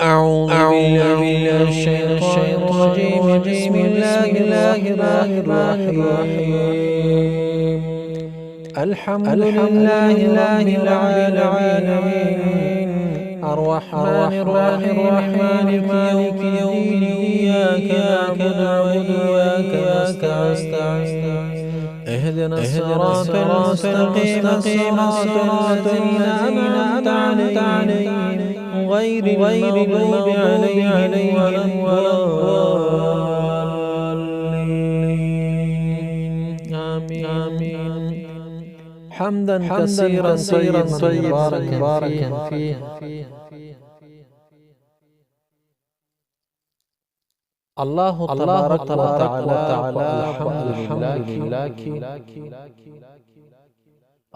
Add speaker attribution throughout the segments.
Speaker 1: أعوذ بالله من الشيطان الرجيم. بسم الله الرحمن الرحيم. الحمد لله رب العالمين الرحمن الرحيم مالك يوم الدين إياك نعبد وإياك نستعين اهدنا الصراط المستقيم صراط الذين أنعمت عليهم غير المغضوب عليهم ولا الضالين. آمين. حمدا كثيرا طيبا مباركا فيه. الله تبارك وتعالى الحمد لله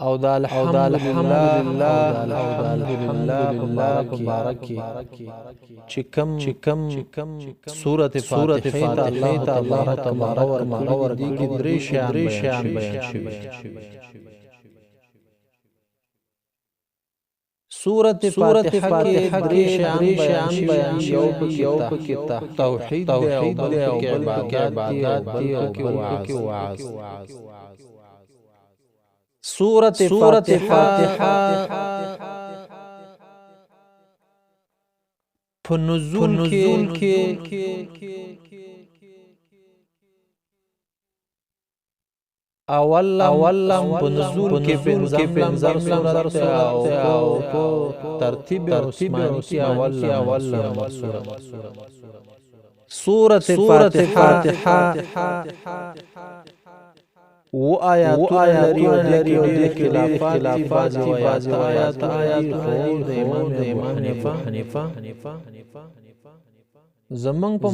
Speaker 1: او د الحمد لله مبارک چې کم سورته فاتحه ته الله تبارک ورکړي دي کې درې شیان بیان شوي. سورة فاتحه کې درې شیان بیان شوي. یو پکې توحید دی او بل پکې عبادت دی او بل پکې وعظ. سورة فاتحه په نزول کې اول په نزول کې پنځم سورت او په ترتیب عثماني کې اول سورت. سورة فاتحه و آیاتونه لري او دې کې ډېر خلافات دي. بعضې وایي اته آیاتونه دي، خو د امام ابو حنیفه زمونږ په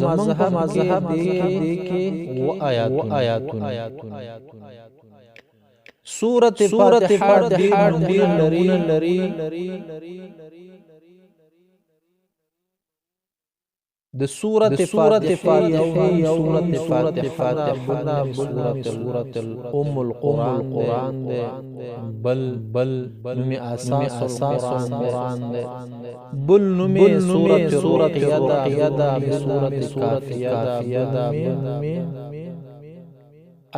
Speaker 1: مذهب کې و آیاتونه. سورة فاتحه ډېر نومونه لري. د سورة فاتحه یو نوم سورة فاتحه سورة ام القرآن دی، بل نوم اساس القرآن دی، بل نوم سورة رقیه ده، سورة کافیه ده،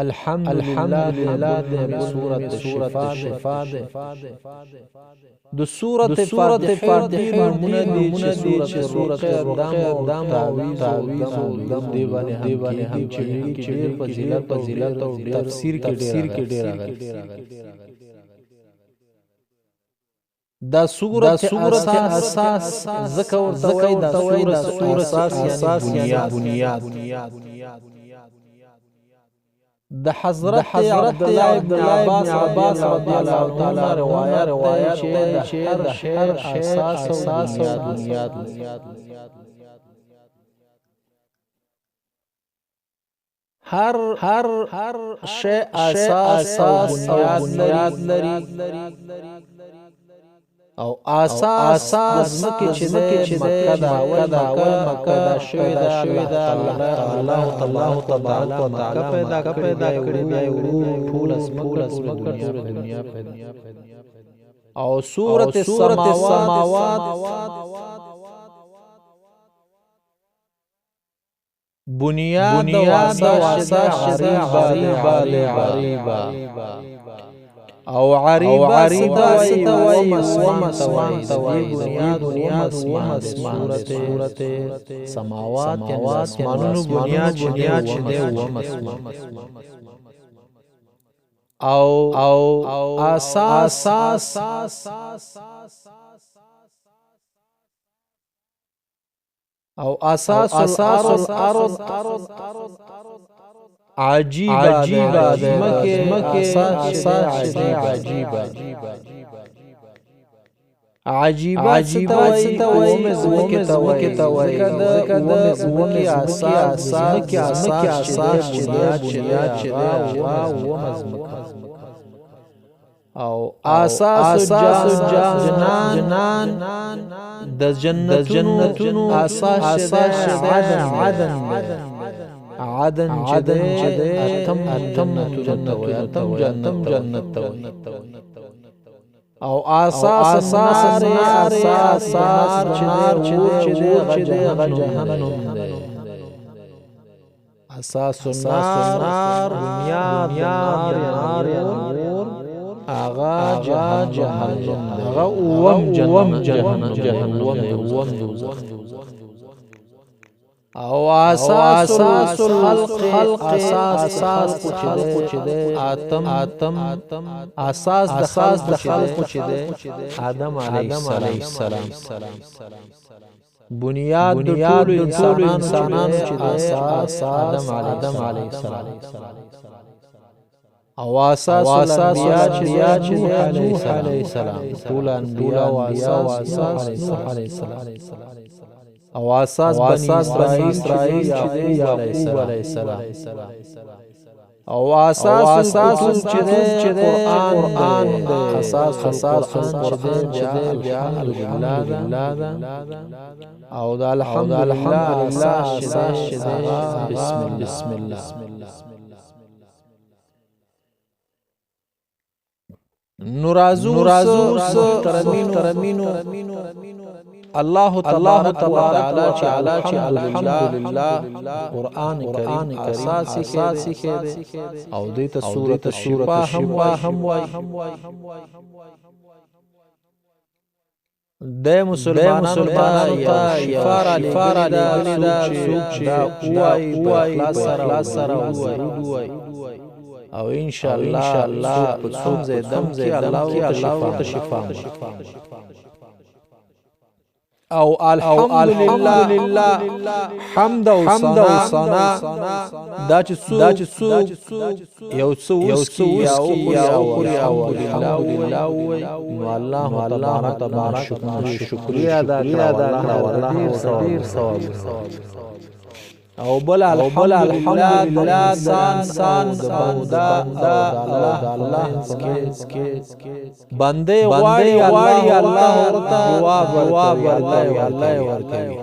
Speaker 1: الحمد لله ده، سورة الشفا ده. د سورة فاتحه ډېر نومونه دي چې سورة رقیه دم تعویذ او دم دی باندې هم چې ډېر فضیلت او تفسیر کې ډېر راغلي. دا سورة اساس ځکه ورته وایي دا سورة اساس یعنې بنیاد. د حضرت عبدالله ابن عباس رضی الله تعالی روایت چې د هر اساس او بنیاد هر شی اساس او بنیاد لري او اساس د ځمکې چې مکه ده اول مکه ده شوې ده الله تبارک وتعالی پیدا کړې بیا یې ورو ټوله ځمکه ټوله دنیا پیدا. او سورة السماوات بنیاد او اساس عریبه او عریبه څه ته وایي؟ بنیاد اسمان سورة سماوات یعنې د اسمانونو بنیاد چې دی اووم اسمان. او اساس او اساس الارض عجیبه ځمکې اساس چې عجیبه عجیبه څه ته وایي؟ ځمکې ته وایي ځکه د ځمکې اساس چې دی اوومه ځمکه. او اساس جنان د جنتونو اساس چې عدن عدن چې دی اتم جنت ته وایي. او اساس نار، اساس نار چې دی جهنم دی. اساس النار، بنیاد نار، نور هغه جهنم، هغه اوم جهنم، جهنم دوزخ. او اساس الخلق، اساس خلق چې دی اتم، اساس د خلق چې دی آدم علیه السلام. بنیاد د ټولو انسانانو چې دی اساس آدم علیه السلام. او اساس الانبیاء چې دی نوح علیه السلام، ټول انبیاء او اساس نوح علیه السلام. او اساس بنی اسرائیل چې دی یعقوب علیه السلام. او اساس الکتب چې دی قرآن دی. اساس القرآن چې دی بیا الحمدلله ده. او د الحمدلله اساس چې دی بسم الله. نو راځو محترمینو، الله تبارک وتعالی چې الحمدلله قرآن کریم اساس کې دی، او دې ته سورۃ الشفا هم وایي. د مسلمانانو ته شفا را لېږلې ده، څوک چې دا ووایي په اخلاص سره ووایي، او ان شاء الله په څوم ځای دم کې الله ورته شفا. او الحمدلله حمد او ثنا، دا چې څوک یو څه وڅکي یا وخوري او الحمدلله ووایي، نو الله تبارک شکریه ادا کړه، الله ډېر ثواب. او بل الحمدلله انسان د بنده او د الله کې بنده غواړي الله ورته جواب ورکوي، الله ورکوي.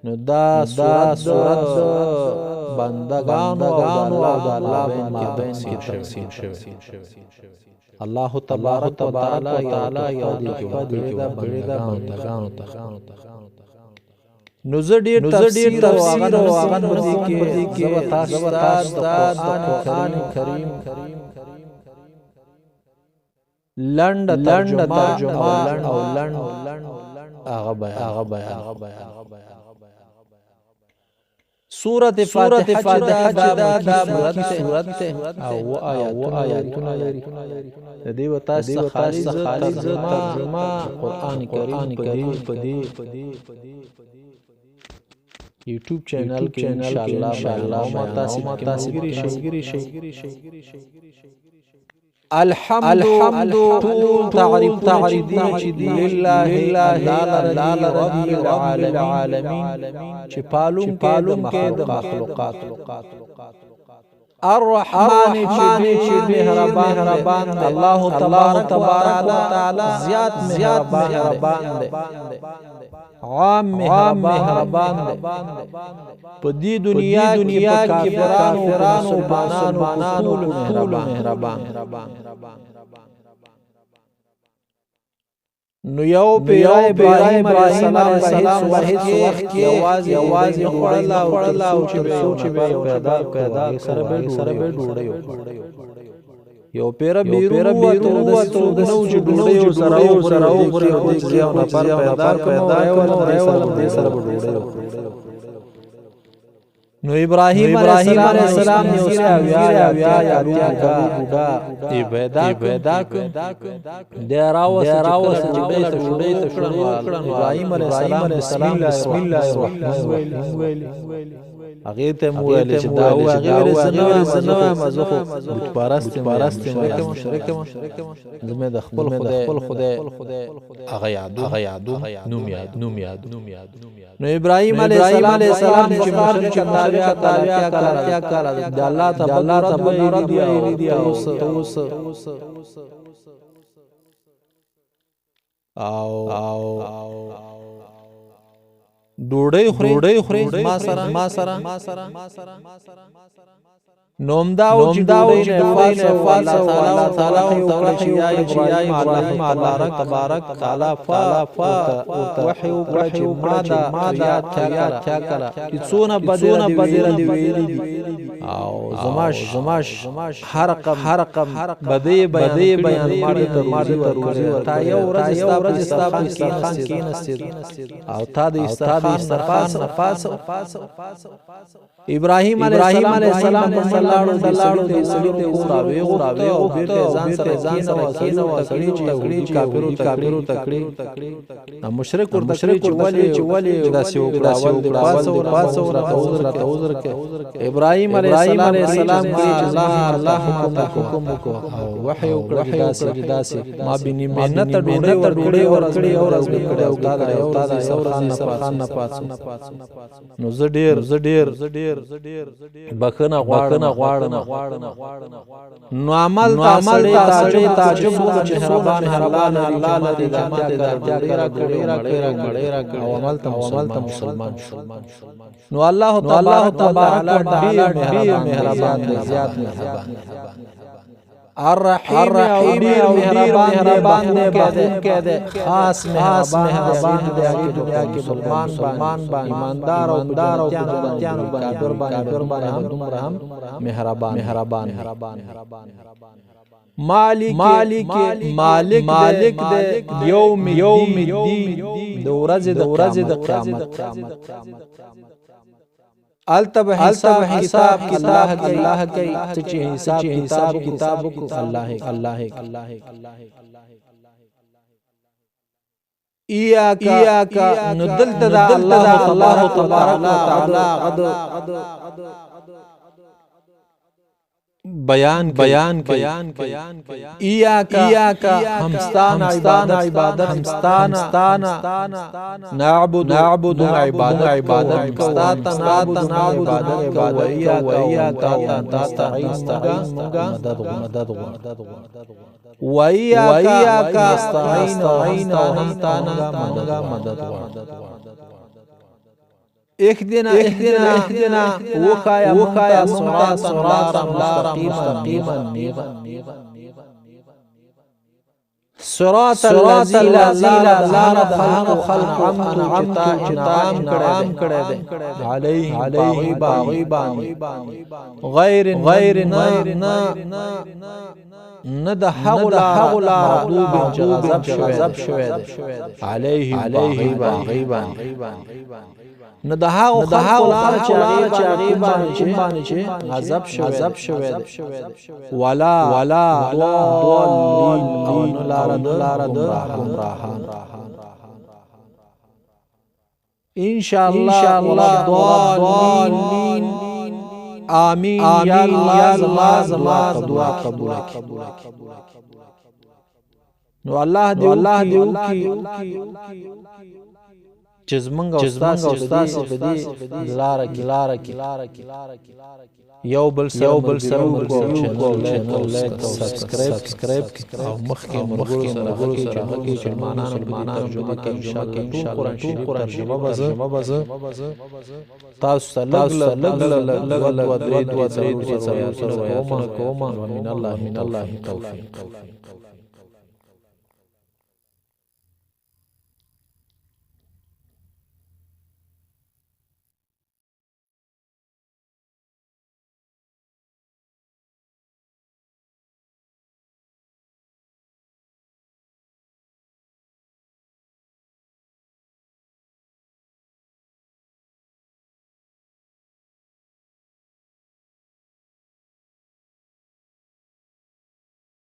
Speaker 1: نو دا صورت بندگانو او د الله بین کې تقسیم شوی. الله تبارک وتعالی یو تحفه کړې ده بندگانو ته. نو زه ډېر تفسیر او هغه نه پدې کې زه به تاسو ته د قرآن کریم لنډه ترجمه او لنډ هغه بیان. سورة فاتحه چې دا مکي سورت دی او آیاتونه لري. د دې به تاسو خالص ترجمه قرآن کریم په دې یوټیوب چینل کې ان شاء الله ما تاسو ملګري شئ. الحمد ټول تعریفونه چې دي لله رب العالمین، چې پالونکی د مخلوقات. الرحمن چې مهربان دی، الله تبارک وتعالی زیات مهربان دی، عام مهربان دی. په دې دنیا کې په کافرانو مسلمانانو ټولو مهربان. نو یو پیرا ابراهیم علیه السلام به هیڅ وخت کې یوازې خوړله او تر څو چې به یو پیدا سره به ډوډۍ وخوړه. یو پیرا بیرون ووتو د نو چې ډوډۍ سره وخوري او دې یو نفر پیدا کړم سره به ډوډۍ وخوري. نو ابراهیم علیه السلام یو اویا کلو بوډا یې پیدا کړ. دی راوسته چې کله ډوډۍ ته شروع وکړه، ابراهیم علیه السلام بسم الله الرحمن الرحیم ویل. هغې ته مو وویل چې دا هغې ویل زه نه وایم، زه خو بتپرست یم، مشرک یم، زه مې د خپل خدای هغه یادوم نوم یادوم. نو ابراهیم علیه السلام چې مشرک اتیا کاله د الله ته بد ویلي دي او او ډوډۍ خوري ما سره. نو همدا و چې ډوډۍ نه پاڅه او الله تعالی وکړه چې یا ابراهیم الله تبارک تعالی فا وحی وکړه چې ما دا چا کړه چې څونه بدې دی ویلي دي او زماش هر قم بدې بیان کړي ته روزي ورکړي. تا یو ورځ ستا په دسترخوان کېناستې او تا د دسترخوان نه پاڅه. ابراهیم علیه السلام په لاړو د سړي ته راوي او بیرته ځان سره کېناوه. سړي چې کافرو تکړي مشرک ورته کړي چې ولې داسې وکړه پاڅه راته عذر کې. ابراهیم علیه السلام کړي چې الله حکم وکړو او وحی وکړه چې داسې ما بني مهنت ډوډۍ ورکړي او کړي او تا د یو ورځ دسترخوان نه پاڅو. نو زه ډېر بخښنه غواړم. نو عمل سړی تعجب وکړ چې مهربان الله لري چې ماته دا ډوډۍ راکړې او عمل ته مسلمان شو. نو الله تبارک وتعالی ډېر مهربان دی، زیات مهربان. الرحیم ډیر مهربان دی، بخښونکی دی، خاص مهربان دی. هغې دنیا کې مسلمان باندې ایماندار او جنتیانو باندې کافر باندې هم دومره هم مهربان. مالک دی یوم الدین، د ورځې د قیامت. الته به حساب کتاب الله کوي چې حساب کتاب کو الله. ایاک نو دلته د الله تبارک وتعالی غد بیان ایاک همستان عبادت همستان نعبد عبادت همستان نعبد عبادت و ایاک نستعین مدد و ایاک نستعین همستان مدد. اهدنا وخایا صراطا مستقیما صراط الذین خلق انعمت انعام کړی دی علیهم باغی باندې غیر نه نه د هغو لاره مغضوب چې غضب شوی دی علیهم باغی باندې نه د هغو لاره چې هغې باندې چې غضب شوی دی ولا ضالین او نه لاره د ګمراهان. ان شاء الله ضالین. آمین یا الله زما دعا قبول کړي. نو الله دې وکړي چې زمونږ او ستاسو په دې لاره کې یو بل سره چینل لایک او سبسکرایب او مخکې ملګرو سره چې مسلمانانو ترجمه کې ان شاء الله ټول قرآن شریف ترجمه به زه تاسو ته لږ لږ دوه درې څلور آیاتونه کوم. ومن الله توفیق.